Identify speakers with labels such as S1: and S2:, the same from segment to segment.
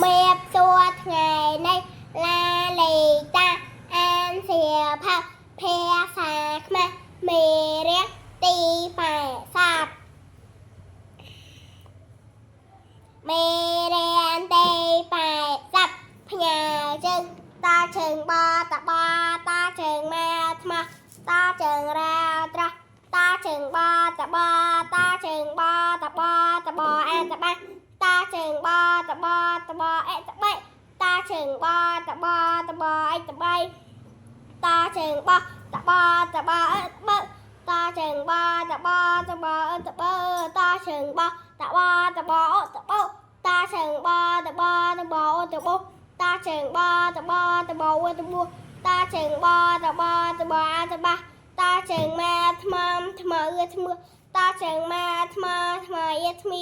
S1: មេបសួរថ្ងៃនេះឡាលេតាអានសៀភៅភាសាខ្មែរមេរៀនទី80មេរៀនទី80ផ្ញើជើងតាជើងបតបតាជើងម៉ែថ្មតាជើងរាត្រតាជើងបតបតាជើងបតបតបអេតបា តាជើងបតបតបអេតបិតាជើងបតបតបអេតបៃតាជើងបតបតបអេតបតាជើងបតបតបអេតបតាជើងបតបតបអតបតាជើងបតបតបអតបតាជើងបតបតបអតបតាជើងបតបតបអតបតាជើងម៉ែថ្មថ្មអឺថ្មតាជើងម៉ែថ្មថ្មអេថ្មី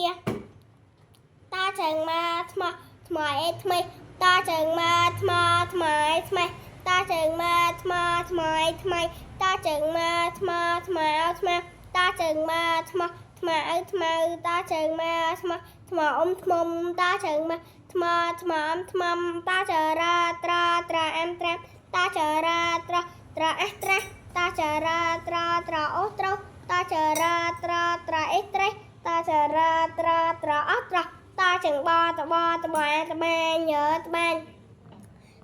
S1: តាជើងមកថ្មថ្មអេថ្មីតាជើងមកថ្មថ្មអេថ្មីតាជើងមកថ្មថ្មអេថ្មីតាជើងមកថ្មថ្មអោថ្មតាជើងមកថ្មថ្មអៅថ្មតាជើងមកថ្មថ្មអ៊ំថ្មតាជើងមកថ្មថ្មអ៊ំថ្មតាចរាត្រាត្រាអែមត្រាតាចរាត្រាត្រាអេត្រាតាចរាត្រាត្រាអូត្រោតាចរាត្រាត្រាអេត្រេតាចរាត្រាត្រាអត្រា តាជើងបតបតបតបាញើតបាញ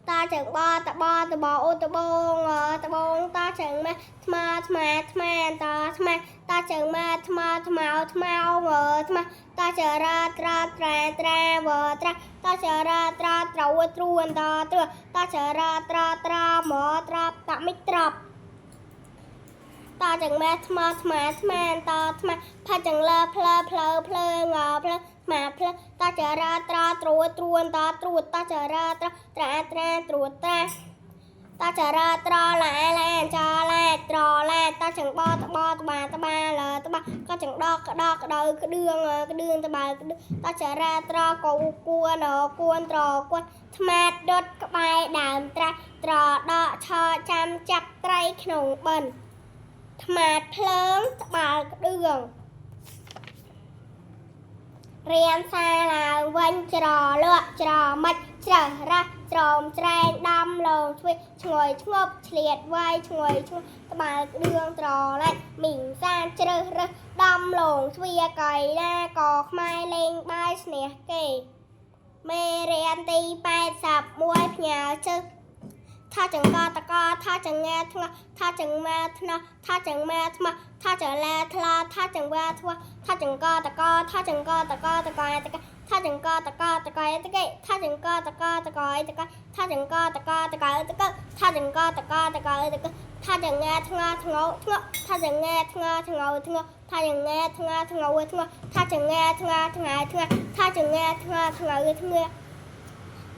S1: តាជើងបតបតបអូតបងតបងតាជើងម៉ាថ្មថ្មថ្មតាថ្មតាជើងម៉ាថ្មថ្មថ្មអថ្មតាចរាត្រាត្រាត្រាវត្រាតាចរាត្រាត្រវត្រួនតាត្រួតាចរាត្រាត្រាមត្រាប់តមិត្រាប់ តាចឹងម៉ែថ្មថ្មថ្មតថ្មផាចឹងលើផ្លើផ្លូវភ្លើងផ្លើថ្មផ្លើតាចរាត្រាត្រួត្រួនតត្រួតតាចរាត្រាត្រាត្រាត្រួតត្រាតាចរាត្រឡាឡាចឡាត្រឡាតាចឹងបតបតបាតបាលើតបាក៏ចឹងដកក្ដកក្ដៅក្ដឿងក្ដឿងតបាក្ដឿងតាចរាត្រកូគួនគួនត្រគួនថ្មាតដុតក្បែរដើមត្រត្រដកឆចាំចាប់ត្រីក្នុងបិណ្ឌ ថ្មាតភ្លើងត្បាល់ក្តឿងរៀនសាឡើងវិញច្រលក់ច្រមិចច្រើសរះច្រមច្រែងដំឡងទ្វាឈ្ងុយឈ្ងប់ឆ្លៀតវាយឈ្ងុយឈ្ងប់ត្បាល់ក្តឿងត្រឡែកមីងសានជ្រើសរើសដំឡងទ្វាកៃឡាកខ្មែរលេងបាយឈ្នះគេមេរៀនទី81ផ្ញើជើថាចង្កតកថាចង្ងាថ្ងថាចង្មាថ្នថាចង្មាថ្មថាចលាថ្លាថាចង្វាធ្វថាចង្កតកថាចង្កតកតកតកថាចង្កតកតកតកថាចង្កតកតកតកថាចង្កតកតកតកថាចង្កតកតកតកថាចង្ងាថ្ងថ្ងថ្ងថាចង្ងាថ្ងថ្ងថ្ងថាចង្ងាថ្ងថ្ងថ្ងថាចង្ងាថ្ងថ្ងថ្ងថាចង្ងាថ្ងថ្ងថ្ង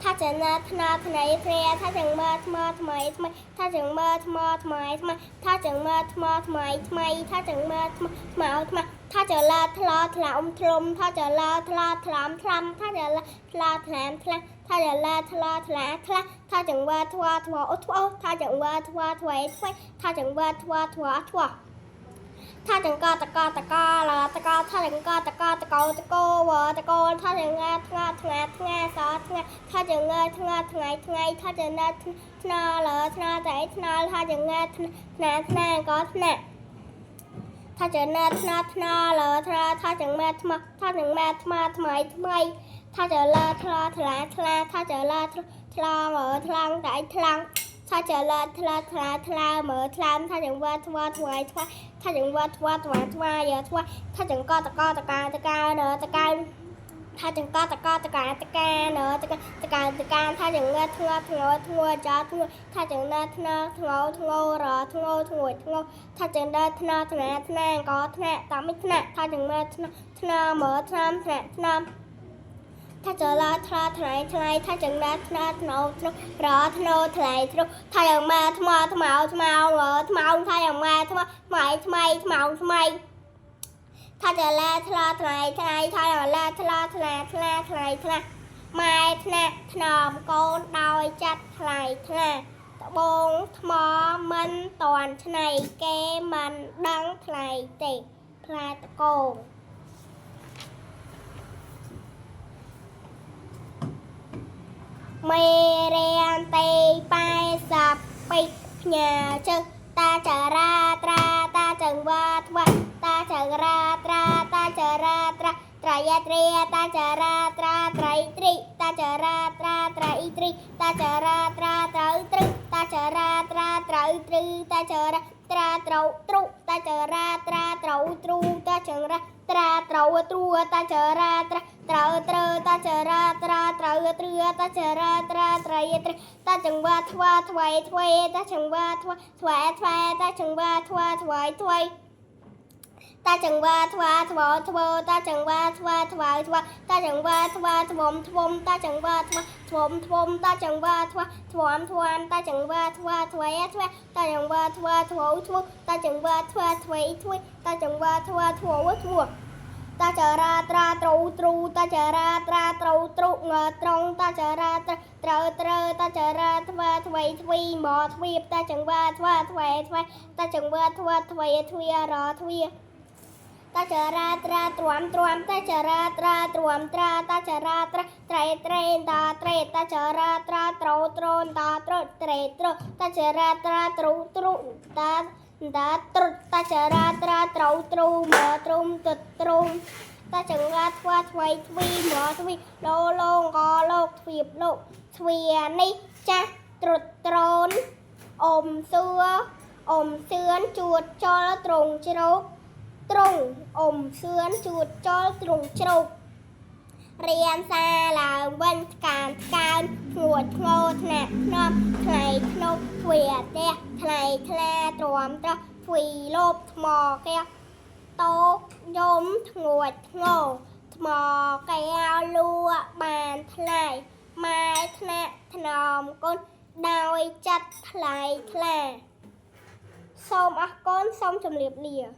S1: ថាចណាថ្នាថ្នៃធ្នាថាចឹងមើថ្មថ្មីថ្មីថាចឹងមើថ្មថ្មីថ្មីថាចឹងមើថ្មថ្មីថ្មីថាចឹងមើថ្មថ្មថ្មថាចលាថ្លាថ្លាអ៊ំធ្លុំថាចលាថ្លាថ្លាមថ្លាំថាចលាថ្លាថ្លាមថ្លាថាចលាថ្លាថ្លាថ្លាថាចឹងវ៉ាថ្វាថ្វាអូថ្អូថាចឹងវ៉ាថ្វាថ្វៃថ្វៃថាចឹងវ៉ាថ្វាថ្វាថ្វា ថាចង្កតកតកលតកថាចង្កតកតកតកវតកថាចង្ងាថ្ងាថ្ងាថ្ងាសថ្ងាថាចង្ងាថ្ងាថ្ងៃថ្ងៃថាចណាថ្នាលថ្នាតៃថ្នាលថាចង្ងាថ្នាថ្នាកថ្នាថាចណាថ្នាថ្នាលថ្នាថាចង្មាថ្មថាចង្មាថ្មថ្មីថ្មីថាចលាថ្លាថ្លាថ្លាថាចលាថ្លងថ្លងតៃថ្លងថាចលាថ្លាថ្លាថ្លាមើថ្លាមថាចង្វាថ្វាថ្វាយថ្វាយ ថាចង្វាថ្វាថ្វាថ្វាយថ្វាថាចង្កតកតកាតកានតកាថាចង្កតកតកាតកានតកាតកាតកាថាចង្ងាធ្ងាធ្ងធ្ងចាធ្ងថាចង្ណាធ្នាធ្ងធ្ងរធ្ងធ្ងធ្ងថាចង្ដាធ្នាធ្នាធ្នាកធ្នាតមិធ្នាថាចង្មាធ្នាធ្នាមើធ្នាមធ្នាធ្នាមថាចលាថ្លាថ្លៃថ្លៃថាចង្ណាធ្នាធ្នោធ្នោរធ្នោថ្លៃធ្នោថាចង្មាថ្មថ្មថ្មថ្មថាចង្មាថ្មថ្មីថ្មីថ្មថ្មីថាចលាថ្លាថ្លៃថ្លៃថាចលាថ្លាថ្លាថ្លាថ្លៃថ្លាម៉ែថ្នាក់ថ្នមកូនដោយចាត់ថ្លៃថ្លាត្បូងថ្មមិនតាន់ឆ្នៃគេមិនដឹងថ្លៃទេផ្លែតកង មេរៀនទី82ផ្ញើជើតាចារាត្រាតាចង្វាថ្វាតាចរាត្រាតាចរាត្រាត្រយត្រាតាចរាត្រាត្រៃត្រីតាចរាត្រាត្រៃត្រីតាចរាត្រាត្រូវត្រឹតាចរាត្រាត្រូវត្រឹតាចរាត្រាត្រូវទ្រុតាចរាត្រាត្រូវទ្រុតាចរាត្រាត្រូវទ្រុតាចរាត្រាត្រូវត្រូវតាចរាត្រាត្រូវទ្រតាចរាត្រាត្រៃត្រីតាចង្វាថ្វាថ្វៃថ្វៃតាចង្វាថ្វាថ្វាថ្វាតាចង្វាថ្វាថ្វៃថ្វៃតាចង្វាថ្វាថ្វោថ្វោតាចង្វាថ្វាថ្វាថ្វាតាចង្វាថ្វាថ្វំថ្វំតាចង្វាថ្វាថ្វំថ្វំតាចង្វាថ្វាថ្វាំថ្វាំតាចង្វាថ្វាថ្វៃថ្វាតាចង្វាថ្វាថ្វោថ្វតាចង្វាថ្វាថ្វៃថ្វៃតាចង្វាថ្វាថ្វោថ្វតាចរាត្រាត្រូទ្រូតាចរាត្រាត្រូទ្រុងត្រង់តាចរាត្រាត្រូវត្រូវតាចរាថ្វាថ្វៃថ្វីមកទ្វីបតាចង្វាថ្វាថ្វៃថ្វៃតាចង្វាថ្វាថ្វៃទ្វារទ្វាតាចរាត្រាទ្រាំទ្រាំតាចរាត្រាទ្រាំត្រាតាចរាត្រាត្រៃត្រេតាត្រេតាចរាត្រាត្រូត្រូតាត្រត្រេត្រតាចរាត្រាទ្រុទ្រុតាតាត្រុតាចរាត្រាត្រូទ្រុមកទ្រុំទទ្រុំតាចង្វាថ្វាថ្វៃទ្វីមកទ្វីលោលងកលោកទ្វីបលោកទ្វានេះចាស់ត្រុតត្រូនអុំសឿអុំសឿនជួតចលត្រង់ជ្រោកត្រង់អុំសឿនជួតចលត្រង់ជ្រោករៀនសាឡើងវិញស្កានស្កើនធ្ងួតធ្ងោថ្នាក់ធ្នមថ្លៃធ្នប់ទ្វាផ្ទះថ្លៃថ្លាទ្រាំត្រោះទ្វីលោបថ្មកែវតោកយំធ្ងួតធ្ងោថ្មកែវលក់បានថ្លៃម៉ែថ្នាក់ថ្នមគុណដោយចិត្តថ្លៃថ្លាសូមអរគុណសូមជម្រាបលា។